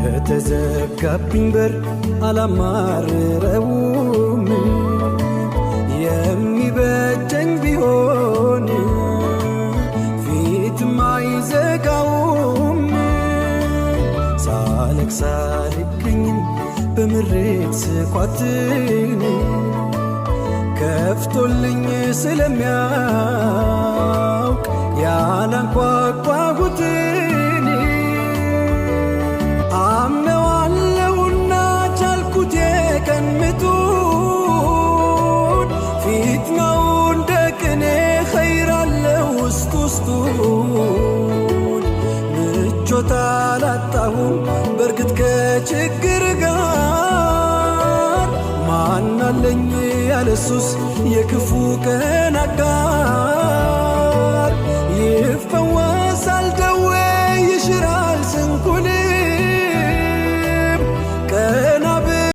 በተዘጋብኝ በር አላማርረውም። የሚበጀኝ ቢሆን ፊትም አይዘጋውም። ሳለቅስ አልገኝም በምሬት ስኳትን ከፍቶልኝ ስለሚያውቅ ያላንኳኳሁትን አምነዋለሁና ቻልኩት የቀን ምጡን ፊትናው እንደ ቅኔ ኸይር አለው ውስጥ ውስጡን ምቾት አላጣሁም በእርግጥ ከችግር ጋር ማናለኝ ያለሱስ የክፉ ቀን አጋር።